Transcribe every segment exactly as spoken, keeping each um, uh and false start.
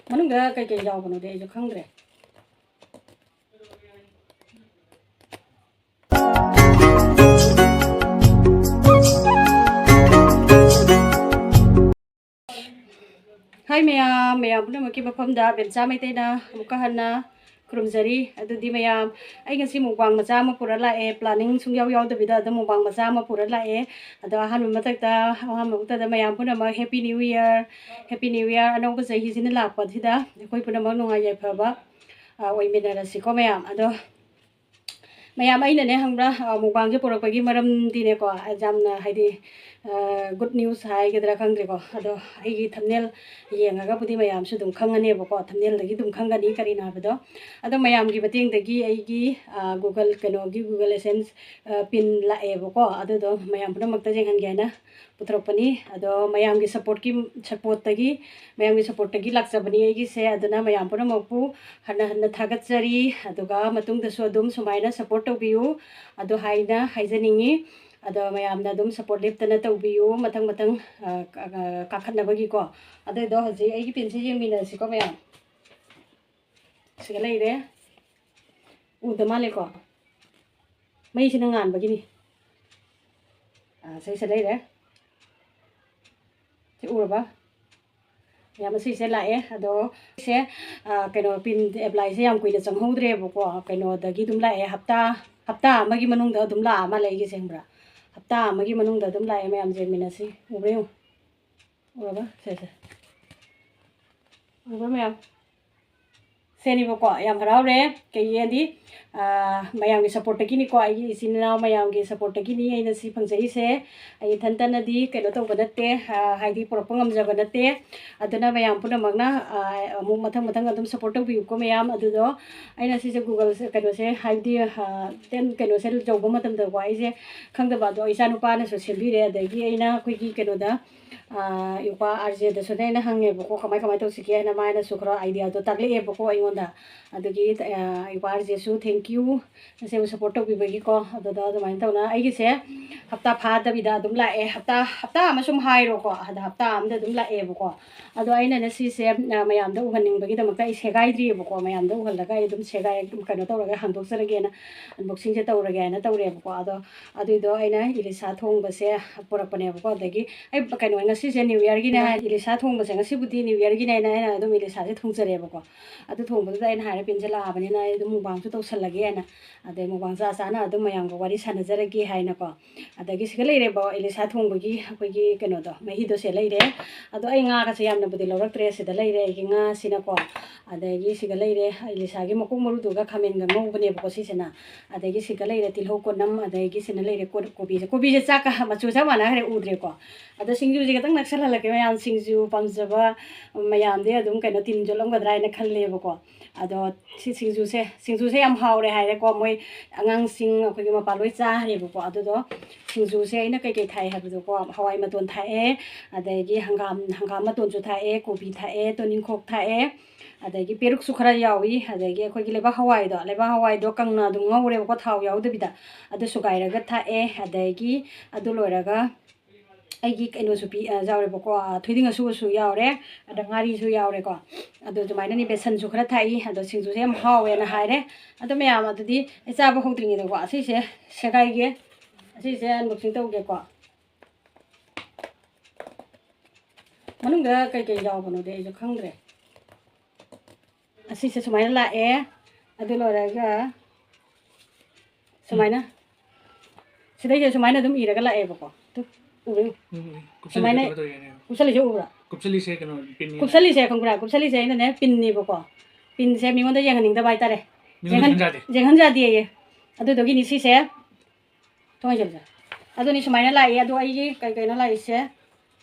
ꯃꯅꯨꯡꯗ ꯀꯩꯀꯩ ꯌꯥꯎꯕꯅꯣꯗꯤ ꯑꯩꯁꯨ ꯈꯪꯗ꯭ꯔꯦ꯫ ꯍꯥꯏ ꯃꯌꯥꯝ, ꯃꯌꯥꯝ ꯄꯨꯝꯅꯃꯛꯀꯤ ꯃꯐꯝꯗ ꯕꯦꯝꯆꯥ ꯃꯩꯇꯩꯅ ꯑꯃꯨꯛꯀ ꯍꯟꯅ ꯈꯨꯔꯨꯝꯖꯔꯤ꯫ ꯑꯗꯨꯗꯤ ꯃꯌꯥꯝ, ꯑꯩ ꯉꯁꯤ ꯃꯨꯛꯕꯥꯡ ꯃꯆꯥ ꯑꯃ ꯄꯨꯔ ꯂꯥꯛꯑꯦ, planning ꯁꯨꯡꯌꯥꯎ ꯌꯥꯎꯗꯕꯤꯗ ꯑꯗꯨꯝ ꯃꯨꯛꯕꯥꯡ ꯃꯆꯥ ꯑꯃ ꯄꯨꯔ ꯂꯥꯛꯑꯦ꯫ ꯑꯗꯣ ꯑꯍꯥꯟꯕ ꯃꯊꯛꯇ, ꯑꯍꯥꯟꯕ ꯃꯛꯇꯗ ꯃꯌꯥꯝ ꯄꯨꯝꯅꯃꯛ Happy New Year, Happy New Year, ꯑꯅꯧꯕ ꯆꯍꯤꯁꯤꯅ ꯂꯥꯛꯄꯁꯤꯗ ꯑꯩꯈꯣꯏ ꯄꯨꯝꯅꯃꯛ ꯅꯨꯡꯉꯥꯏ ꯌꯥꯏꯐꯕ, ꯑ, ꯑꯣꯏꯃꯤꯟꯅꯔꯁꯤꯀꯣ ꯃꯌꯥꯝ꯫ ꯑꯗꯣ ꯃꯌꯥꯝ, ꯑꯩꯅꯅꯦ ꯈꯪꯕ꯭ꯔꯥ, ꯑ, ꯃꯨꯛꯕꯥꯡꯁꯦ ꯄꯨꯔꯛꯄꯒꯤ ꯃꯔꯝꯗꯤꯅꯦꯀꯣ, ꯌꯥꯝꯅ ꯍꯥꯏꯗꯤ, ꯑ, good news ꯍꯥꯏꯒꯗ꯭ꯔꯥ ꯈꯪꯗ꯭ꯔꯦꯀꯣ꯫ ꯑꯗꯣ ꯑꯩꯒꯤ thumbnail ꯌꯦꯡꯉꯒꯕꯨꯗꯤ ꯃꯌꯥꯝꯁꯨ ꯑꯗꯨꯝ ꯈꯪꯉꯅꯦꯕꯀꯣ, thumbnailꯗꯒꯤ ꯑꯗꯨꯝ ꯈꯪꯒꯅꯤ ꯀꯔꯤꯅꯣ ꯍꯥꯏꯕꯗꯣ꯫ ꯑꯗꯣ ꯃꯌꯥꯝꯒꯤ ꯃꯇꯦꯡꯗꯒꯤ ꯑꯩꯒꯤ, ꯑ, Google, ꯀꯩꯅꯣꯒꯤ Google AdSense, ꯑ, pin ꯂꯥꯛꯑꯦꯕꯀꯣ꯫ ꯑꯗꯨꯗꯣ ꯃꯌꯥꯝ ꯄꯨꯝꯅꯃꯛꯇ ꯌꯦꯡꯍꯟꯒꯦ ꯍꯥꯏꯅ ꯄꯨꯊꯣꯔꯛꯄꯅꯤ꯫ ꯑꯗꯣ ꯃꯌꯥꯝꯒꯤ supportꯀꯤ, supportꯇꯒꯤ, ꯃꯌꯥꯝꯒꯤ supportꯇꯒꯤ ꯂꯥꯛꯆꯕꯅꯤ ꯑꯩꯒꯤꯁꯦ꯫ ꯑꯗꯨꯅ ꯃꯌꯥꯝ ꯄꯨꯝꯅꯃꯛꯄꯨ ꯍꯟꯅ ꯍꯟꯅ ꯊꯥꯒꯠꯆꯔꯤ꯫ ꯑꯗꯨꯒ ꯃꯇꯨꯡꯗꯁꯨ ꯑꯗꯨꯝ ꯁꯨꯃꯥꯏꯅ support ꯇꯧꯕꯤꯌꯨ, ꯑꯗꯨ ꯍꯥꯏꯅ ꯍꯥꯏꯖꯅꯤꯡꯉꯤ꯫ ꯑꯗꯣ ꯃꯌꯥꯝꯅ ꯑꯗꯨꯝ support ꯂꯦꯞꯇꯅ ꯇꯧꯕꯤꯌꯨ, ꯃꯊꯪ ꯃꯊꯪ, ꯑ, ꯀ-, ꯑ, ꯀꯥꯈꯠꯅꯕꯒꯤꯀꯣ꯫ ꯑꯗꯨꯗꯣ ꯍꯧꯖꯤꯛ ꯑꯩꯒꯤ pinꯁꯦ ꯌꯦꯡꯃꯤꯟꯅꯁꯤꯀꯣ ꯃꯌꯥꯝ꯫ ꯁꯤꯒ ꯂꯩꯔꯦ꯫ ꯎꯗ ꯃꯥꯜꯂꯦꯀꯣ? ꯃꯩꯁꯤꯅ ꯉꯥꯟꯕꯒꯤꯅꯤ꯫ ꯑ, ꯁꯤꯁꯦ ꯂꯩꯔꯦ꯫ ꯁꯤ ꯎꯔꯕ? ꯃꯌꯥꯝ ꯑꯁꯤꯁꯦ ꯂꯥꯛꯑꯦ꯫ ꯑꯗꯣ ꯁꯦ, ꯑ, ꯀꯩꯅꯣ, pin applyꯁꯦ ꯌꯥꯝ ꯀꯨꯏꯅ ꯆꯪꯍꯧꯗ꯭ꯔꯦꯕꯀꯣ꯫ ꯀꯩꯅꯣꯗꯒꯤ ꯑꯗꯨꯝ ꯂꯥꯛꯑꯦ, ꯍꯞꯇꯥ, ꯍꯞꯇꯥ ꯑꯃꯒꯤ ꯃꯅꯨꯡꯗ ꯑꯗꯨꯝ ꯂꯥꯛꯑ ꯃꯥꯜꯂꯦ ꯑꯩꯒꯤꯁꯦ, ꯈꯪꯕ꯭ꯔꯥ? ꯍꯞꯇꯥ ꯑꯃꯒꯤ ꯃꯅꯨꯡꯗ ꯑꯗꯨꯝ ꯂꯥꯛꯑꯦ, ꯃꯌꯥꯝ ꯌꯦꯡꯃꯤꯟꯅꯁꯤ꯫ ꯎꯕ꯭ꯔꯥ ꯌꯦꯡꯉꯨ꯫ ꯎꯔꯕ? ꯁꯦ, ꯁꯦ꯫ ꯎꯔꯕ ꯃꯌꯥꯝ? ꯁꯦꯅꯤꯕꯀꯣ, ꯌꯥꯝ ꯍꯔꯥꯎꯔꯦ꯫ ꯀꯩꯒꯤ ꯍꯥꯏꯗꯤ, ꯑꯥ, ꯃꯌꯥꯝꯒꯤ supportꯇꯒꯤꯅꯤꯀꯣ, ꯑꯩꯒꯤ ꯏꯆꯤꯟ ꯏꯅꯥꯎ ꯃꯌꯥꯝꯒꯤ supportꯇꯒꯤꯅꯤ ꯑꯩꯅ ꯁꯤ ꯐꯪꯖꯔꯤꯁꯦ꯫ ꯑꯩ ꯏꯊꯟꯇꯅꯗꯤ ꯀꯩꯅꯣ ꯇꯧꯕ ꯅꯠꯇꯦ, ꯑꯥ, ꯍꯥꯏꯗꯤ ꯄꯨꯔꯛꯄ ꯉꯝꯖꯕ ꯅꯠꯇꯦ꯫ ꯑꯗꯨꯅ ꯃꯌꯥꯝ ꯄꯨꯝꯅꯃꯛꯅ, ꯑꯥ, ꯑꯃꯨꯛ ꯃꯊꯪ ꯃꯊꯪ ꯑꯗꯨꯝ support ꯇꯧꯕꯤꯌꯨꯀꯣ ꯃꯌꯥꯝ꯫ ꯑꯗꯨꯗꯣ ꯑꯩꯅ ꯁꯤꯁꯦ Googleꯁꯦ, ꯀꯩꯅꯣꯁꯦ, ꯍꯥꯏꯕꯗꯤ, ꯑꯥ, ten ꯀꯩꯅꯣꯁꯦ ꯇꯧꯕ ꯃꯇꯝꯗꯀꯣ, ꯑꯩꯁꯦ ꯈꯪꯗꯕ, ꯑꯗꯣ ꯏꯆꯥꯅꯨꯄꯥꯅꯁꯨ ꯁꯦꯝꯕꯤꯔꯦ, ꯑꯗꯒꯤ ꯑꯩꯅ ꯑꯩꯈꯣꯏꯒꯤ ꯀꯩꯅꯣꯗ, ꯏꯄꯥ ꯑꯥꯔ ꯖꯦꯗꯁꯨꯅꯦ ꯑꯩꯅ ꯍꯪꯉꯦꯕꯀꯣ, ꯀꯃꯥꯏ ꯀꯃꯥꯏꯅ ꯇꯧꯁꯤꯒꯦ ꯍꯥꯏꯅ, ꯃꯥꯅꯁꯨ ꯈꯔ ꯑꯥꯏꯗꯤꯌꯥꯗꯣ ꯇꯥꯛꯂꯛꯑꯦꯕꯀꯣ ꯑꯩꯉꯣꯟꯗ꯫ ꯑꯗꯨꯒꯤ ꯏꯄꯥ ꯑꯥꯔ ꯖꯦꯁꯨ ꯊꯦꯡꯀ꯭ꯌꯨ, ꯅꯆꯦꯕꯨ ꯁꯞꯄꯣꯔꯠ ꯇꯧꯕꯤꯕꯒꯤꯀꯣ꯫ ꯑꯗꯨꯗ ꯑꯗꯨꯃꯥꯏꯅ ꯇꯧꯅ ꯑꯩꯒꯤꯁꯦ ꯍꯞꯇꯥ ꯐꯥꯗꯕꯤꯗ ꯑꯗꯨꯝ ꯂꯥꯛꯑꯦ, ꯍꯞꯇꯥ ꯍꯞꯇꯥ ꯑꯃ ꯁꯨꯝ ꯍꯥꯏꯔꯣꯀꯣ, ꯑꯗ ꯍꯞꯇꯥ ꯑꯃꯗ ꯑꯗꯨꯝ ꯂꯥꯛꯑꯦꯕꯀꯣ꯫ ꯑꯗꯣ ꯑꯩꯅꯅꯦ ꯁꯤꯁꯦ ꯃꯌꯥꯝꯗ ꯎꯍꯟꯅꯤꯡꯕꯒꯤꯗꯃꯛꯇ ꯑꯩ ꯁꯦꯒꯥꯏꯗ꯭ꯔꯤꯑꯕꯀꯣ, ꯃꯌꯥꯝꯗ ꯎꯍꯜꯂꯒ ꯑꯩ ꯑꯗꯨꯝ ꯁꯦꯒꯥꯏ, ꯀꯩꯅꯣ ꯇꯧꯔꯒꯦ, ꯍꯥꯡꯗꯣꯛꯆꯔꯒꯦꯅ, ꯑꯟꯕꯣꯛꯁꯤꯡꯁꯦ ꯇꯧꯔꯒꯦ ꯍꯥꯏꯅ ꯇꯧꯔꯦꯕꯀꯣ꯫ ꯑꯗꯣ ꯑꯗꯨꯏꯗꯣ ꯑꯩꯅ ꯏꯂꯤꯁꯥ ꯊꯣꯡꯕꯁꯦ ꯄꯨꯔꯛꯄꯅꯦꯕꯀꯣ꯫ ꯑꯗꯒꯤ ꯑꯩ ꯀꯩꯅꯣ, ꯉꯁꯤꯁꯦ ꯅ꯭ꯌꯨ ꯌꯔꯒꯤꯅꯦ ꯍꯥꯏ, ꯏꯂꯤꯁꯥ ꯊꯣꯡꯕꯁꯦ ꯉꯁꯤꯕꯨꯗꯤ ꯅ꯭ꯌꯨ ꯌꯔꯒꯤꯅꯦꯅ ꯑꯩꯅ ꯑꯗꯨꯝ ꯏꯂꯤꯁꯥꯁꯦ ꯊꯣꯡꯖꯔꯦꯕꯀꯣ꯫ ꯑꯗꯨ ꯊꯣꯡꯕꯗꯨꯗ ꯑꯩꯅ ꯍꯥꯏꯔꯦ, ꯄꯦꯟꯁꯤꯜꯂꯛꯑꯕꯅꯤꯅ ꯑꯩ ꯑꯗꯨꯝ ꯃꯨꯛꯕꯥꯡꯁꯨ ꯇꯧꯁꯜꯂꯒꯦꯅ꯫ ꯑꯗꯩ ꯃꯨꯛꯕꯥꯡ ꯆꯥ ꯆꯥꯅ ꯑꯗꯨꯝ ꯃꯌꯥꯝꯒ ꯋꯥꯔꯤ ꯁꯥꯟꯅꯖꯔꯒꯦ ꯍꯥꯏꯅꯀꯣ꯫ ꯑꯗꯒꯤ ꯁꯤꯒ ꯂꯩꯔꯦꯕꯣ, ꯏꯂꯤꯁꯥ ꯊꯣꯡꯕꯒꯤ ꯑꯩꯈꯣꯏꯒꯤ ꯀꯩꯅꯣꯗꯣ, ꯃꯍꯤꯗꯣ ꯁꯦ ꯂꯩꯔꯦ꯫ ꯑꯗꯣ ꯑꯩ ꯉꯥꯒꯁꯦ ꯌꯥꯝꯅꯕꯨꯗꯤ ꯂꯧꯔꯛꯇ꯭ꯔꯦ, ꯁꯤꯗ ꯂꯩꯔꯦ ꯑꯩꯒꯤ ꯉꯥꯁꯤꯅꯀꯣ꯫ ꯑꯗꯒꯤ ꯁꯤꯒ ꯂꯩꯔꯦ ꯏꯂꯤꯁꯥꯒꯤ ꯃꯀꯣꯛ ꯃꯔꯨꯗꯨꯒ ꯈꯥꯃꯦꯟꯒ ꯉꯧꯕꯅꯦꯕꯀꯣ ꯁꯤꯁꯤꯅ꯫ ꯑꯗꯒꯤ ꯁꯤꯒ ꯂꯩꯔꯦ ꯇꯤꯜꯍꯧ ꯀꯣꯠꯅꯝ, ꯑꯗꯒꯤ ꯁꯤꯅ ꯂꯩꯔꯦ ꯀꯣ-, ꯀꯣꯕꯤꯁꯦ꯫ ꯀꯣꯕꯤꯁꯦ ꯆꯥꯛꯀ ꯃꯆꯨ ꯆꯞ ꯃꯥꯟꯅꯈ꯭ꯔꯦ, ꯎꯗ꯭ꯔꯦꯀꯣ꯫ ꯑꯗꯣ ꯁꯤꯡꯖꯨꯁꯦ ꯈꯤꯇꯪ ꯅꯛꯁꯜꯍꯜꯂꯛꯀꯦ, ꯃꯌꯥꯝ ꯁꯤꯡꯖꯨ ꯄꯥꯝꯖꯕ ꯃꯌꯥꯝꯗꯤ ꯑꯗꯨꯝ ꯀꯩꯅꯣ, ꯇꯤꯟ ꯌꯣꯠꯂꯝꯒꯗ꯭ꯔꯥ ꯍꯥꯏꯅ ꯈꯜꯂꯦꯕꯀꯣ꯫ ꯑꯗꯣ ꯁꯤ ꯁꯤꯡꯖꯨꯁꯦ, ꯁꯤꯡꯖꯨꯁꯦ ꯌꯥꯝ ꯍꯥꯎꯔꯦ ꯍꯥꯏꯔꯦꯀꯣ꯫ ꯃꯣꯏ ꯑꯉꯥꯡꯁꯤꯡ ꯑꯩꯈꯣꯏꯒꯤ ꯃꯄꯥ ꯂꯣꯏ ꯆꯥꯈ꯭ꯔꯦꯕꯀꯣ꯫ ꯑꯗꯨꯗꯣ ꯁꯤꯡꯖꯨꯁꯦ ꯑꯩꯅ ꯀꯩꯀꯩ ꯊꯥꯛꯑꯦ ꯍꯥꯏꯕꯗꯣꯀꯣ, ꯍꯋꯥꯏ ꯃꯇꯣꯟ ꯊꯥꯛꯑꯦ, ꯑꯗꯒꯤ ꯍꯪꯒꯥꯝ, ꯍꯪꯒꯥꯝ ꯃꯇꯣꯟꯁꯨ ꯊꯥꯛꯑꯦ, ꯀꯣꯕꯤ ꯊꯥꯛꯑꯦ, ꯇꯣꯅꯤꯡꯈꯣꯛ ꯊꯥꯛꯑꯦ, ꯑꯗꯒꯤ ꯄꯦꯔꯨꯛꯁꯨ ꯈꯔ ꯌꯥꯎꯏ, ꯑꯗꯒꯤ ꯑꯩꯈꯣꯏꯒꯤ ꯂꯩꯕꯥꯛ ꯍꯋꯥꯏꯗꯣ, ꯂꯩꯕꯥꯛ ꯍꯋꯥꯏꯗꯣ ꯀꯪꯅ ꯑꯗꯨꯝ ꯉꯧꯔꯦꯕꯀꯣ, ꯊꯥꯎ ꯌꯥꯎꯗꯕꯤꯗ꯫ ꯑꯗꯨ ꯁꯨꯒꯥꯏꯔꯒ ꯊꯥꯛꯑꯦ꯫ ꯑꯗꯒꯤ ꯑꯗꯨ ꯂꯣꯏꯔꯒ ꯑꯩꯒꯤ ꯀꯩꯅꯣꯁꯨ ꯄꯤ-, ꯑ, ꯌꯥꯎꯔꯦꯕꯀꯣ, ꯑ, ꯊꯣꯏꯗꯤꯡ ꯑꯁꯨꯕꯁꯨ ꯌꯥꯎꯔꯦ, ꯑꯗ ꯉꯥꯔꯤꯁꯨ ꯌꯥꯎꯔꯦꯀꯣ꯫ ꯑꯗꯣ ꯑꯗꯨꯃꯥꯏꯅꯅꯤ, ꯕꯦꯁꯟꯁꯨ ꯈꯔ ꯊꯥꯛꯏ꯫ ꯑꯗꯣ ꯁꯤꯡꯖꯨꯁꯦ ꯌꯥꯝ ꯍꯥꯎꯋꯦꯅ ꯍꯥꯏꯔꯦ꯫ ꯑꯗꯣ ꯃꯌꯥꯝ, ꯑꯗꯨꯗꯤ ꯑꯩ ꯆꯥꯕ ꯍꯧꯗ꯭ꯔꯤꯉꯩꯗꯀꯣ, ꯑꯁꯤꯁꯦ ꯁꯦꯒꯥꯏꯒꯦ, ꯑꯁꯤꯁꯦ ꯑꯟꯕꯣꯛꯁꯤꯡ ꯇꯧꯒꯦꯀꯣ꯫ ꯃꯅꯨꯡꯗ ꯀꯩꯀꯩ ꯌꯥꯎꯕꯅꯣꯗꯤ ꯑꯩꯁꯨ ꯈꯪꯗ꯭ꯔꯦ꯫ ꯑꯁꯤꯁꯦ ꯁꯨꯃꯥꯏꯅ ꯂꯥꯛꯑꯦ꯫ ꯑꯗꯨ ꯂꯣꯏꯔꯒ ꯁꯨꯃꯥꯏꯅ, ꯁꯤꯗꯩꯁꯦ ꯁꯨꯃꯥꯏꯅ ꯑꯗꯨꯝ ꯏꯔꯒ ꯂꯥꯛꯑꯦꯕꯀꯣ꯫ ꯇꯨ, ꯎꯕ꯭ꯔꯥ? ꯎꯝ, ꯎꯝ꯫ ꯀꯨꯞꯁꯜꯂꯤꯁꯦ ꯁꯨꯃꯥꯏꯅ ꯀꯩꯅꯣ ꯇꯧꯔꯤꯅꯦ꯫ ꯀꯨꯞꯁꯜꯂꯤꯁꯦ ꯎꯕ꯭ꯔꯥ? ꯀꯨꯞꯁꯜꯂꯤꯁꯦ ꯀꯩꯅꯣ, ꯄꯤꯟꯅꯦ꯫ ꯀꯨꯞꯁꯜꯂꯤꯁꯦ ꯈꯪꯕ꯭ꯔꯥ? ꯀꯨꯞꯁꯜꯂꯤꯁꯦ ꯑꯩꯅꯅꯦ ꯄꯤꯟꯅꯦꯕꯀꯣ꯫ ꯄꯤꯟꯁꯦ ꯃꯤꯉꯣꯟꯗ ꯌꯦꯡꯍꯟꯅꯤꯡꯗꯕ ꯍꯥꯏꯇꯥꯔꯦ꯫ ꯃꯤꯉꯣꯟꯗ ꯌꯦꯡꯍꯟ-, ꯌꯦꯡꯍꯟ ꯌꯥꯗꯦ꯫ ꯌꯦꯡꯍꯟ ꯌꯥꯗꯦꯌꯦ꯫ ꯑꯗꯨꯗꯨꯒꯤꯅꯤ ꯁꯤꯁꯦ꯫ ꯊꯣꯡ ꯍꯥꯡꯖꯜꯂꯨ꯫ ꯑꯗꯨꯅꯤ ꯁꯨꯃꯥꯏꯅ ꯂꯥꯛꯏ꯫ ꯑꯗꯣ ꯑꯩꯒꯤ ꯀꯩ ꯀꯩꯅꯣ ꯂꯥꯛꯏꯁꯦ?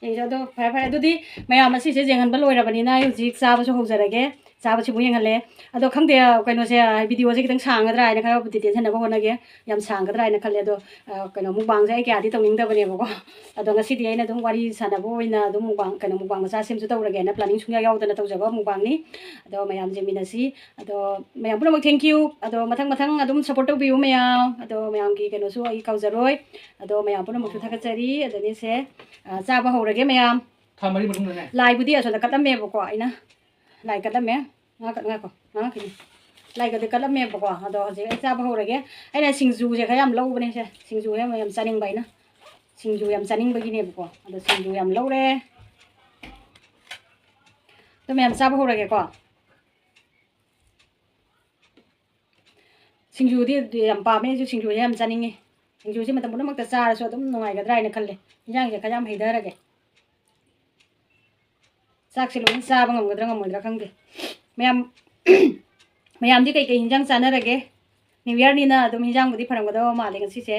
ꯌꯦꯡꯁꯦ꯫ ꯑꯗꯣ ꯐꯔꯦ, ꯐꯔꯦ꯫ ꯑꯗꯨꯗꯤ ꯃꯌꯥꯝ ꯑꯁꯤꯁꯦ ꯌꯦꯡꯍꯟꯕ ꯂꯣꯏꯔꯕꯅꯤꯅ ꯑꯩ ꯍꯧꯖꯤꯛ ꯆꯥꯕꯁꯨ ꯍꯧꯖꯔꯒꯦ꯫ ꯆꯥꯕꯁꯤꯕꯨ ꯌꯦꯡꯍꯜꯂꯦ꯫ ꯑꯗꯣ ꯈꯪꯗꯦ, ꯀꯩꯅꯣꯁꯦ, ꯚꯤꯗꯤꯑꯣꯁꯦ ꯈꯤꯇꯪ ꯁꯥꯡꯒꯗ꯭ꯔꯥ ꯍꯥꯏꯅ ꯈꯔꯕꯨꯗꯤ ꯇꯦꯟꯁꯟꯅꯕ ꯍꯣꯠꯅꯒꯦ꯫ ꯌꯥꯝ ꯁꯥꯡꯒꯗ꯭ꯔꯥ ꯍꯥꯏꯅ ꯈꯜꯂꯦ꯫ ꯑꯗꯣ, ꯑ, ꯀꯩꯅꯣ, ꯃꯨꯛꯕꯥꯡꯁꯦ ꯑꯩ ꯀꯌꯥꯗꯤ ꯇꯧꯅꯤꯡꯗꯕꯅꯦꯕꯀꯣ꯫ ꯑꯗꯣ ꯉꯁꯤꯗꯤ ꯑꯩꯅ ꯑꯗꯨꯝ ꯋꯥꯔꯤ ꯁꯥꯟꯅꯕ ꯑꯣꯏꯅ ꯑꯗꯨꯝ ꯃꯨꯛꯕꯥꯡ, ꯀꯩꯅꯣ, ꯃꯨꯛꯕꯥꯡ ꯃꯆꯥ ꯁꯦꯝꯁꯨ ꯇꯧꯔꯒꯦꯅ planning ꯁꯨꯡꯌꯥ ꯌꯥꯎꯗꯅ ꯇꯧꯖꯕ ꯃꯨꯛꯕꯥꯡꯅꯤ꯫ ꯑꯗꯣ ꯃꯌꯥꯝ ꯌꯦꯡꯃꯤꯟꯅꯁꯤ꯫ ꯑꯗꯣ ꯃꯌꯥꯝ ꯄꯨꯝꯅꯃꯛ thank you꯫ ꯑꯗꯣ ꯃꯊꯪ ꯃꯊꯪ ꯑꯗꯨꯝ support ꯇꯧꯕꯤꯌꯨ ꯃꯌꯥꯝ꯫ ꯑꯗꯣ ꯃꯌꯥꯝꯒꯤ ꯀꯩꯅꯣꯁꯨ ꯑꯩ ꯀꯥꯎꯖꯔꯣꯏ꯫ ꯑꯗꯣ ꯃꯌꯥꯝ ꯄꯨꯝꯅꯃꯛꯁꯨ ꯊꯥꯒꯠꯆꯔꯤ꯫ ꯑꯗꯨꯅꯤꯁꯦ, ꯑ, ꯆꯥꯕ ꯍꯧꯔꯒꯦ ꯃꯌꯥꯝ꯫ ꯊꯥ ꯃꯔꯤ ꯃꯇꯨꯡꯗꯅꯦ꯫ ꯂꯥꯏꯕꯨꯗꯤ ꯑꯁꯣꯝꯗ ꯀꯠꯂꯝꯃꯦꯕꯀꯣ ꯑꯩꯅ꯫ ꯂꯥꯏ ꯀꯠꯂꯝꯃꯦ꯫ ꯉꯥꯏꯍꯥꯛ, ꯉꯥꯏꯈꯣ, ꯉꯥꯏꯍꯥꯛꯀꯤꯅꯤ꯫ ꯂꯥꯏꯒꯗꯤ ꯀꯠꯂꯝꯃꯦꯕꯀꯣ꯫ ꯑꯗꯣ ꯍꯧꯖꯤꯛ ꯑꯩ ꯆꯥꯕ ꯍꯧꯔꯒꯦ꯫ ꯑꯩꯅ ꯁꯤꯡꯖꯨꯁꯦ ꯈꯔ ꯌꯥꯝ ꯂꯧꯕꯅꯦ ꯁꯦ꯫ ꯁꯤꯡꯖꯨ ꯌꯥꯝ, ꯌꯥꯝ ꯆꯥꯅꯤꯡꯕ ꯑꯩꯅ꯫ ꯁꯤꯡꯖꯨ ꯌꯥꯝ ꯆꯥꯅꯤꯡꯕꯒꯤꯅꯦꯕꯀꯣ꯫ ꯑꯗꯣ ꯁꯤꯡꯖꯨ ꯌꯥꯝ ꯂꯧꯔꯦ꯫ ꯑꯗꯣ ꯃꯌꯥꯝ ꯆꯥꯕ ꯍꯧꯔꯒꯦꯀꯣ꯫ ꯁꯤꯡꯖꯨꯗꯤ ꯌꯥꯝ ꯄꯥꯝꯃꯦ ꯑꯩꯁꯨ, ꯁꯤꯡꯖꯨꯁꯦ ꯌꯥꯝ ꯆꯥꯅꯤꯡꯉꯤ꯫ ꯁꯤꯡꯖꯨꯁꯦ ꯃꯇꯝ ꯄꯨꯝꯅꯃꯛꯇ ꯆꯥꯔꯁꯨ ꯑꯗꯨꯝ ꯅꯨꯡꯉꯥꯏꯒꯗ꯭ꯔꯥ ꯍꯥꯏꯅ ꯈꯜꯂꯦ꯫ ꯏꯟꯖꯥꯡꯁꯦ ꯈꯔ ꯌꯥꯝ ꯍꯩꯊꯔꯒꯦ꯫ ꯆꯥꯛꯁꯦ ꯂꯣꯏꯅ ꯆꯥꯕ ꯉꯝꯒꯗ꯭ꯔꯥ ꯉꯝꯃꯣꯏꯗ꯭ꯔꯥ ꯈꯪꯗꯦ꯫ ꯃꯌꯥꯝ, ꯃꯌꯥꯝꯗꯤ ꯀꯩꯀꯩ ꯍꯤꯟꯖꯥꯡ ꯆꯥꯅꯔꯒꯦ? New Yearꯅꯤꯅ ꯑꯗꯨꯝ ꯍꯤꯟꯖꯥꯡꯕꯨꯗꯤ ꯐꯔꯝꯒꯗꯕ ꯃꯥꯜꯂꯦ ꯉꯁꯤꯁꯦ꯫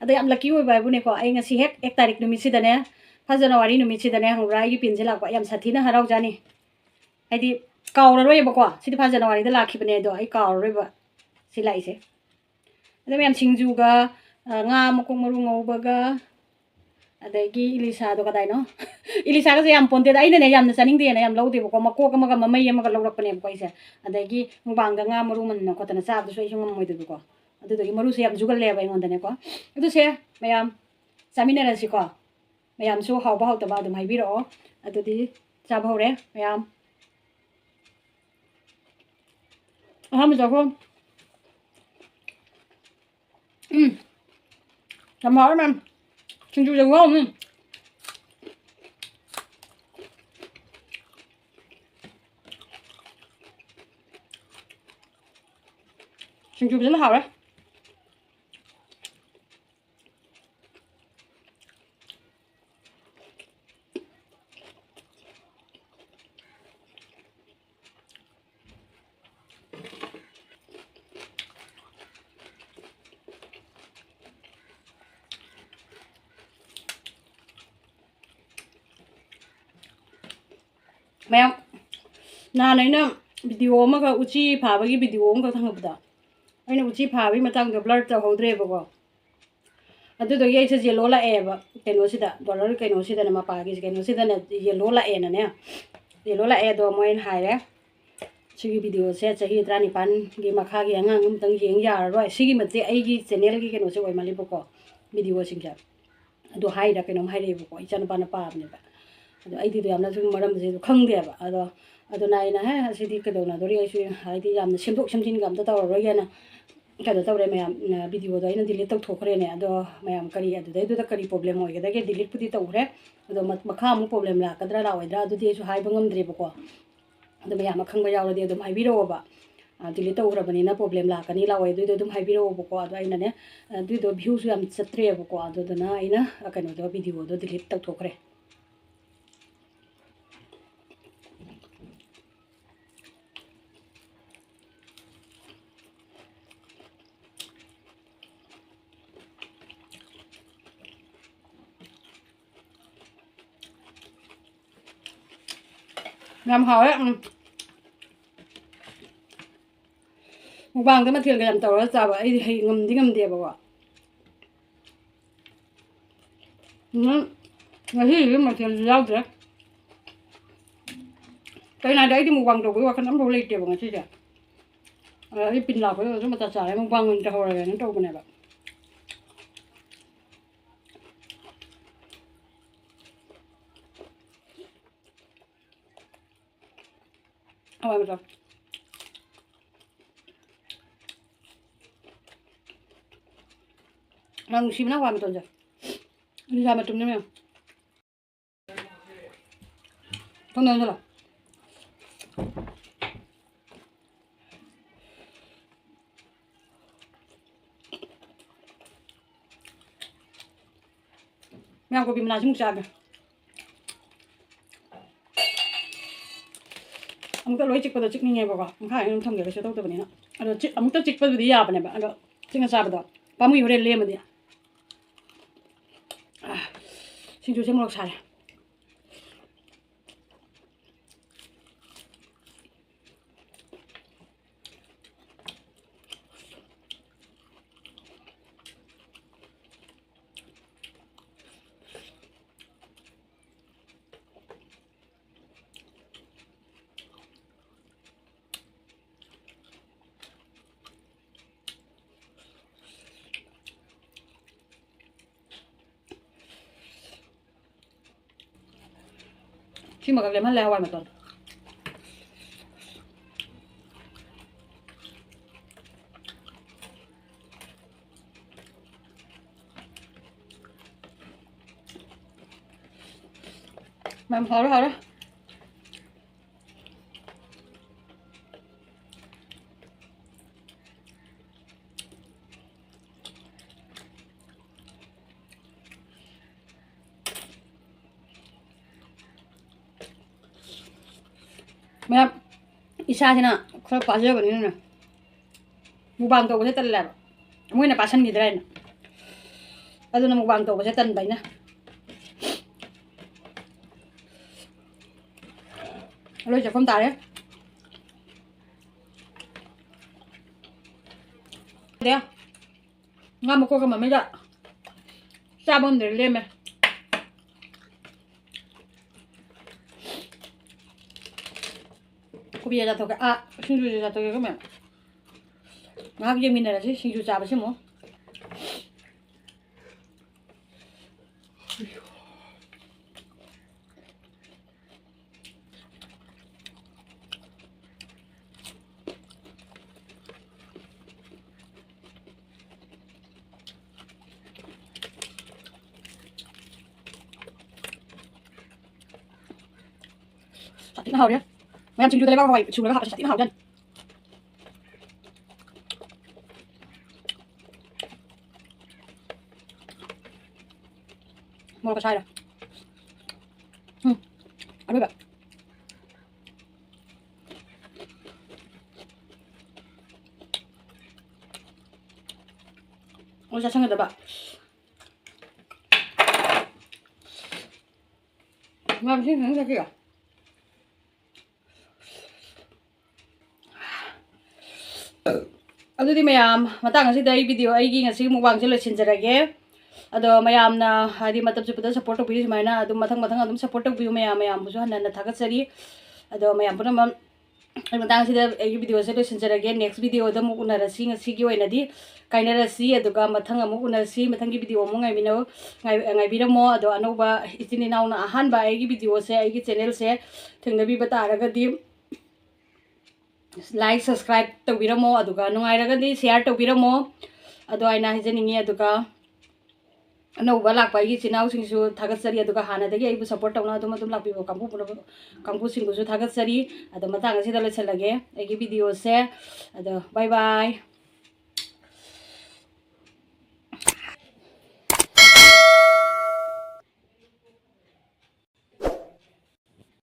ꯑꯗꯣ ꯌꯥꯝ lucky ꯑꯣꯏꯕ ꯍꯥꯏꯕꯨꯅꯦꯀꯣ, ꯑꯩ ꯉꯁꯤ ꯍꯦꯛ ꯑꯦꯛ ꯇꯥꯔꯤꯛ ꯅꯨꯃꯤꯠꯁꯤꯗꯅꯦ, first January ꯅꯨꯃꯤꯠꯁꯤꯗꯅꯦ, ꯈꯪꯕ꯭ꯔꯥ, ꯑꯩꯒꯤ ꯄꯤꯟꯁꯦ ꯂꯥꯛꯄ꯫ ꯌꯥꯝ ꯁꯥꯊꯤꯅ ꯍꯔꯥꯎꯖꯥꯅꯤ꯫ ꯍꯥꯏꯗꯤ ꯀꯥꯎꯔꯔꯣꯏꯕꯀꯣ꯫ ꯁꯤꯗꯤ first Januaryꯗ ꯂꯥꯛꯈꯤꯕꯅꯦ, ꯑꯗꯣ ꯑꯩ ꯀꯥꯎꯔꯔꯣꯏꯕ ꯁꯤ ꯂꯥꯛꯏꯁꯦ꯫ ꯑꯗꯣ ꯃꯌꯥꯝ ꯁꯤꯡꯖꯨꯒ, ꯑ, ꯉꯥ ꯃꯀꯣꯛ ꯃꯔꯨ ꯉꯧꯕꯒ, ꯑꯗꯒꯤ ꯏꯂꯤꯁꯥꯗꯣ ꯀꯗꯥꯏꯅꯣ? ꯏꯂꯤꯁꯥꯒꯁꯦ ꯌꯥꯝ ꯄꯣꯟꯇꯦꯗ꯫ ꯑꯩꯅꯅꯦ ꯌꯥꯝꯅ ꯆꯥꯅꯤꯡꯗꯦꯅ ꯌꯥꯝ ꯂꯧꯗꯦꯕꯀꯣ꯫ ꯃꯀꯣꯛ ꯑꯃꯒ ꯃꯃꯩ ꯑꯃꯒ ꯂꯧꯔꯛꯄꯅꯦꯕꯀꯣ ꯑꯩꯁꯦ꯫ ꯑꯗꯒꯤ ꯃꯨꯛꯕꯥꯡꯗ ꯉꯥ ꯃꯔꯨ ꯃꯟꯅ ꯈꯣꯠꯇꯅ ꯆꯥꯕꯗꯨꯁꯨ ꯑꯩꯁꯨ ꯉꯝꯃꯣꯏꯗꯣꯏꯕꯀꯣ꯫ ꯑꯗꯨꯗꯨꯒꯤ ꯃꯔꯨꯁꯦ ꯌꯥꯝ ꯖꯨꯒꯜꯂꯦꯕ ꯑꯩꯉꯣꯟꯗꯅꯦꯀꯣ꯫ ꯑꯗꯨꯁꯦ ꯃꯌꯥꯝ ꯆꯥꯃꯤꯟꯅꯔꯁꯤꯀꯣ꯫ ꯃꯌꯥꯝꯁꯨ ꯍꯥꯎꯕ ꯍꯥꯎꯇꯕ ꯑꯗꯨꯝ ꯍꯥꯏꯕꯤꯔꯛꯑꯣ꯫ ꯑꯗꯨꯗꯤ ꯆꯥꯕ ꯍꯧꯔꯦ ꯃꯌꯥꯝ꯫ ꯑꯍꯥꯟꯕ ꯆꯥꯛꯈꯨꯝ꯫ ꯎꯝ꯫ ꯌꯥꯝ ꯍꯥꯎꯔꯦ ꯃꯌꯥꯝ꯫ ꯁꯤꯡꯖꯨꯁꯦ ꯈꯨꯍꯥꯎ ꯑꯃꯅꯤ꯫ ꯁꯤꯡꯖꯨ ꯐꯖꯅ ꯍꯥꯎꯔꯦ꯫ ꯃꯌꯥꯝ ꯅꯍꯥꯟ ꯑꯩꯅ ꯚꯤꯗꯤꯑꯣ ꯑꯃꯈꯛ, ꯎꯆꯤ ꯐꯥꯕꯒꯤ ꯚꯤꯗꯤꯑꯣ ꯑꯃꯈꯛ ꯊꯝꯃꯛꯄꯗꯣ, ꯑꯩꯅ ꯎꯆꯤ ꯐꯥꯕꯒꯤ ꯃꯇꯥꯡꯗꯣ ꯕ꯭ꯂꯔ ꯇꯧꯍꯧꯗ꯭ꯔꯦꯕꯀꯣ꯫ ꯑꯗꯨꯗꯒꯤ ꯑꯩꯁꯦ ꯌꯦꯜꯂꯣ ꯂꯥꯛꯑꯦꯕ ꯀꯩꯅꯣꯁꯤꯗ, ꯗꯣꯂꯔ ꯀꯩꯅꯣꯁꯤꯗꯅꯦ, ꯃꯄꯥꯒꯤ ꯀꯩꯅꯣꯁꯤꯗꯅꯦ ꯌꯦꯜꯂꯣ ꯂꯥꯛꯑꯦꯅꯅꯦ꯫ ꯌꯦꯜꯂꯣ ꯂꯥꯛꯑꯦ, ꯑꯗꯣ ꯃꯣꯏꯅ ꯍꯥꯏꯔꯦ, "ꯁꯤꯒꯤ ꯚꯤꯗꯤꯑꯣꯁꯦ ꯆꯍꯤ ꯇꯔꯥꯅꯤꯄꯥꯟꯒꯤ ꯃꯈꯥꯒꯤ ꯑꯉꯥꯡ ꯑꯃꯇꯪ ꯌꯦꯡ ꯌꯥꯔꯔꯣꯏ"꯫ ꯁꯤꯒꯤ ꯃꯇꯤꯛ ꯑꯩꯒꯤ ꯆꯦꯅꯦꯜꯒꯤ ꯀꯩꯅꯣꯁꯦ ꯑꯣꯏꯃꯜꯂꯤꯕꯀꯣ, ꯚꯤꯗꯤꯑꯣꯁꯤꯡꯁꯦ꯫ ꯑꯗꯨ ꯍꯥꯏꯔ ꯀꯩꯅꯣꯝ ꯍꯥꯏꯔꯛꯑꯦꯕꯀꯣ, ꯏꯆꯥꯅꯨꯄꯥꯅ ꯄꯥꯕꯅꯦꯕ꯫ ꯑꯗꯣ ꯑꯩꯗꯤ ꯑꯗꯨ ꯌꯥꯝꯅꯁꯨ ꯃꯔꯝꯁꯦ ꯑꯗꯨ ꯈꯪꯗꯦꯕ꯫ ꯑꯗꯣ ꯑꯗꯨꯅ ꯑꯩꯅ, "ꯍꯦ, ꯑꯁꯤꯗꯤ ꯀꯩꯗꯧꯅꯗꯣꯔꯤ?" ꯑꯩꯁꯨ ꯍꯥꯏꯗꯤ ꯌꯥꯝꯅ ꯁꯦꯝꯗꯣꯛ ꯁꯦꯝꯖꯤꯟꯒ ꯑꯝꯇ ꯇꯧꯔꯔꯣꯏꯒꯦꯅ ꯀꯩꯅꯣ ꯇꯧꯔꯦ ꯃꯌꯥꯝ꯫ ꯚꯤꯗꯤꯑꯣꯗꯣ ꯑꯩꯅ ꯗꯤꯂꯤꯠ ꯇꯧꯊꯣꯛꯈ꯭ꯔꯦꯅꯦ꯫ ꯑꯗꯣ ꯃꯌꯥꯝ ꯀꯔꯤ ꯑꯗꯨꯗꯩꯗꯨꯗ ꯀꯔꯤ ꯄ꯭ꯔꯣꯕ꯭ꯂꯦꯝ ꯑꯣꯏꯒꯗꯒꯦ? ꯗꯤꯂꯤꯠꯄꯨꯗꯤ ꯇꯧꯈ꯭ꯔꯦ꯫ ꯑꯗꯣ ꯃ-, ꯃꯈꯥ ꯑꯃꯨꯛ ꯄ꯭ꯔꯣꯕ꯭ꯂꯦꯝ ꯂꯥꯛꯀꯗ꯭ꯔꯥ ꯂꯥꯛꯑꯣꯏꯗ꯭ꯔꯥ ꯑꯗꯨꯗꯤ ꯑꯩꯁꯨ ꯍꯥꯏꯕ ꯉꯝꯗ꯭ꯔꯦꯕꯀꯣ꯫ ꯑꯗꯣ ꯃꯌꯥꯝ ꯑꯈꯪꯕ ꯌꯥꯎꯔꯗꯤ ꯑꯗꯨꯝ ꯍꯥꯏꯕꯤꯔꯛꯑꯣꯕ꯫ ꯗꯤꯂꯤꯠ ꯇꯧꯈ꯭ꯔꯕꯅꯤꯅ ꯄ꯭ꯔꯣꯕ꯭ꯂꯦꯝ ꯂꯥꯛꯀꯅꯤ ꯂꯥꯛꯑꯣꯏ ꯑꯗꯨꯏꯗꯣ ꯑꯗꯨꯝ ꯍꯥꯏꯕꯤꯔꯛꯑꯣꯕꯀꯣ꯫ ꯑꯗꯣ ꯑꯩꯅꯅꯦ, ꯑꯗꯨꯏꯗꯣ ꯚ꯭ꯌꯨꯁꯨ ꯌꯥꯝ ꯆꯠꯇ꯭ꯔꯦꯕꯀꯣ꯫ ꯑꯗꯨꯗꯨꯅ ꯑꯩꯅ, ꯑ, ꯀꯩꯅꯣꯗꯣ, ꯚꯤꯗꯤꯑꯣꯗꯣ ꯗꯤꯂꯤꯠ ꯇꯧꯊꯣꯛꯈ꯭ꯔꯦ꯫ ꯌꯥꯝ ꯍꯥꯎꯋꯦ꯫ ꯎꯝ꯫ ꯃꯨꯛꯕꯥꯡꯗ ꯃꯊꯦꯜꯒ ꯌꯥꯝ ꯇꯧꯔꯒ ꯆꯥꯕ ꯑꯩꯗꯤ ꯍꯩ ꯉꯝꯗꯤ ꯉꯝꯗꯦꯕꯀꯣ꯫ ꯎꯝ, ꯉꯁꯤꯒꯤꯗꯤ ꯃꯊꯦꯜꯁꯨ ꯌꯥꯎꯗ꯭ꯔꯦ꯫ ꯀꯩꯅꯣ ꯍꯥꯏꯗꯤ ꯑꯩꯗꯤ ꯃꯨꯛꯕꯥꯡ ꯇꯧꯕꯒꯤ ꯋꯥꯈꯜ ꯑꯝꯐꯥꯎ ꯂꯩꯇꯦꯕ ꯉꯁꯤꯁꯦ꯫ ꯑꯗ ꯑꯩ ꯄꯤꯟ ꯂꯥꯛꯄꯗꯨꯗ ꯑꯗꯨꯝ ꯃꯇꯥ ꯆꯥꯔꯦ, ꯃꯨꯛꯕꯥꯡ ꯑꯣꯏꯅ ꯇꯧꯍꯧꯔꯒꯦꯅ ꯇꯧꯕꯅꯦꯕ꯫ ꯍꯋꯥꯏ ꯃꯇꯣꯟ꯫ ꯌꯥꯝ ꯅꯨꯡꯁꯤꯕꯅ ꯍꯋꯥꯏ ꯃꯇꯣꯟꯁꯦ꯫ ꯂꯤꯂꯥ ꯃꯇꯨꯝꯅꯦ ꯃꯌꯥꯝ꯫ ꯊꯣꯡ ꯂꯣꯟꯁꯤꯜꯂꯣ꯫ ꯃꯌꯥꯝ ꯀꯣꯕꯤ ꯃꯅꯥꯁꯤꯃꯨꯛ ꯆꯥꯒꯦ꯫ ꯑꯃꯨꯛꯇ ꯂꯣꯏ ꯆꯤꯛꯄꯗꯣ ꯆꯤꯛꯅꯤꯡꯉꯦꯕꯀꯣ, ꯃꯈꯥ ꯑꯩꯅ ꯑꯗꯨꯝ ꯊꯝꯒꯦ ꯀꯩꯁꯨ ꯇꯧꯗꯕꯅꯤꯅ꯫ ꯑꯗꯣ ꯆꯤꯛ-, ꯑꯃꯨꯛꯇ ꯆꯤꯛꯄꯗꯨꯗꯤ ꯌꯥꯕꯅꯦꯕ, ꯑꯗꯣ ꯆꯤꯛꯅ ꯆꯥꯕꯗꯣ ꯄꯥꯝꯃꯨꯏ ꯍꯣꯔꯦꯟ ꯂꯦꯝꯃꯗꯤ꯫ ꯑꯥ, ꯁꯤꯡꯖꯨꯁꯦ ꯃꯣꯔꯣꯛ ꯁꯥꯔꯦ꯫ ꯁꯤꯃꯈꯛ ꯂꯦꯝꯍꯜꯂꯦ, ꯍꯋꯥꯏ ꯃꯇꯣꯟ꯫ ꯃꯌꯥꯝ ꯍꯥꯎꯔꯦ, ꯍꯥꯎꯔꯦ꯫ ꯃꯌꯥꯝ, ꯏꯁꯥꯁꯤꯅ ꯈꯔ ꯄꯥꯖꯕꯅꯤꯅꯅꯦ, ꯃꯨꯛꯕꯥꯡ ꯇꯧꯕꯁꯦ ꯇꯜꯂꯦꯕ, ꯃꯣꯏꯅ ꯄꯥꯁꯟꯈꯤꯗ꯭ꯔꯥ ꯍꯥꯏꯅ꯫ ꯑꯗꯨꯅ ꯃꯨꯛꯕꯥꯡ ꯇꯧꯕꯁꯦ ꯇꯟꯕ ꯑꯩꯅ꯫ ꯂꯣꯏ ꯆꯠꯐꯝ ꯇꯥꯔꯦ꯫ ꯗꯦ, ꯉꯥ ꯃꯀꯣꯛꯀ ꯃꯃꯤꯒ ꯆꯥꯕ ꯉꯝꯗ꯭ꯔꯦ, ꯂꯦꯝꯃꯦ꯫ ꯀꯣꯕꯤ ꯆꯥꯊꯣꯛꯀꯦ꯫ ꯑꯥ, ꯁꯤꯡꯖꯨꯁꯨ ꯆꯥꯊꯣꯛꯀꯦꯀꯣ, ꯃꯌꯥꯝ꯫ ꯉꯥꯏꯍꯥꯛ ꯌꯦꯡꯃꯤꯟꯅꯔꯁꯤ ꯁꯤꯡꯖꯨ ꯆꯥꯕꯁꯤ ꯑꯃꯨꯛ꯫ ꯁꯥꯊꯤꯅ ꯍꯥꯎꯔꯦ꯫ ꯃꯌꯥꯝ ꯁꯤꯡꯖꯨꯗ ꯂꯩꯕꯥꯛ ꯍꯋꯥꯏ ꯁꯨꯔꯒ ꯍꯥꯞꯄꯁꯦ ꯁꯥꯊꯤꯅ ꯍꯥꯎꯖꯥꯠꯅꯤ꯫ ꯃꯣꯔꯣꯛꯀ ꯁꯥꯏꯔꯦ꯫ ꯎꯝ꯫ ꯑꯔꯣꯏꯕ꯫ ꯑꯣ, ꯆꯥꯁꯟꯒꯗꯕ꯫ ꯃꯌꯥꯝ ꯁꯤ ꯈꯤꯇꯪ ꯆꯥꯁꯤꯔꯣ? ꯑꯗꯨꯗꯤ ꯃꯌꯥꯝ, ꯃꯇꯥꯡ ꯑꯁꯤꯗ ꯑꯩ video, ꯑꯩꯒꯤ ꯉꯁꯤꯒꯤ ꯃꯨꯛꯕꯥꯡꯁꯦ ꯂꯣꯏꯁꯤꯟꯖꯔꯒꯦ꯫ ꯑꯗꯣ ꯃꯌꯥꯝꯅ ꯍꯥꯏꯗꯤ ꯃꯇꯝ ꯆꯨꯞꯄꯗ support ꯇꯧꯕꯤꯔꯤ ꯁꯨꯃꯥꯏꯅ ꯑꯗꯨꯝ ꯃꯊꯪ ꯃꯊꯪ ꯑꯗꯨꯝ support ꯇꯧꯕꯤꯌꯨ ꯃꯌꯥꯝ, ꯃꯌꯥꯝꯕꯨꯁꯨ ꯍꯟꯅ ꯍꯟꯅ ꯊꯥꯒꯠꯆꯔꯤ꯫ ꯑꯗꯣ ꯃꯌꯥꯝ ꯄꯨꯝꯅꯃꯛ ꯑꯩ ꯃꯇꯥꯡꯁꯤꯗ ꯑꯩꯒꯤ videoꯁꯦ ꯂꯣꯏꯁꯤꯟꯖꯔꯒꯦ꯫ Next videoꯗ ꯑꯃꯨꯛ ꯎꯅꯔꯁꯤ꯫ ꯉꯁꯤꯒꯤ ꯑꯣꯏꯅꯗꯤ ꯀꯥꯏꯅꯔꯁꯤ, ꯑꯗꯨꯒ ꯃꯊꯪ ꯑꯃꯨꯛ ꯎꯅꯔꯁꯤ꯫ ꯃꯊꯪꯒꯤ video ꯑꯃꯨꯛ ꯉꯥꯏꯃꯤꯟꯅꯧ-, ꯉꯥꯏ-, ꯉꯥꯏꯕꯤꯔꯝꯃꯣ꯫ ꯑꯗꯣ ꯑꯅꯧꯕ ꯏꯆꯤꯟ ꯏꯅꯥꯎꯅ ꯑꯍꯥꯟꯕ ꯑꯩꯒꯤ videoꯁꯦ, ꯑꯩꯒꯤ channelꯁꯦ ꯊꯦꯡꯅꯕꯤꯕ ꯇꯥꯔꯒꯗꯤ like, subscribe ꯇꯧꯕꯤꯔꯝꯃꯣ, ꯑꯗꯨꯒ ꯅꯨꯡꯉꯥꯏꯔꯒꯗꯤ share ꯇꯧꯕꯤꯔꯝꯃꯣ꯫ ꯑꯗꯣ ꯑꯩꯅ ꯍꯥꯏꯖꯅꯤꯡꯉꯤ꯫ ꯑꯗꯨꯒ ꯑꯅꯧꯕ ꯂꯥꯛꯄ ꯑꯩꯒꯤ ꯏꯆꯤꯟ ꯏꯅꯥꯎꯁꯤꯡꯁꯨ ꯊꯥꯒꯠꯆꯔꯤ, ꯑꯗꯨꯒ ꯍꯥꯟꯅꯗꯒꯤ ꯑꯩꯕꯨ support ꯇꯧꯅ ꯑꯗꯨꯝ ꯑꯗꯨꯝ ꯂꯥꯛꯄꯤꯕ ꯀꯥꯡꯕꯨ ꯄꯨꯝꯅꯃꯛ, ꯀꯥꯡꯕꯨꯁꯤꯡꯕꯨꯁꯨ ꯊꯥꯒꯠꯆꯔꯤ꯫ ꯑꯗꯣ ꯃꯇꯥꯡ ꯑꯁꯤꯗ ꯂꯣꯏꯁꯤꯜꯂꯒꯦ ꯑꯩꯒꯤ videoꯁꯦ꯫ ꯑꯗꯣ bye bye꯫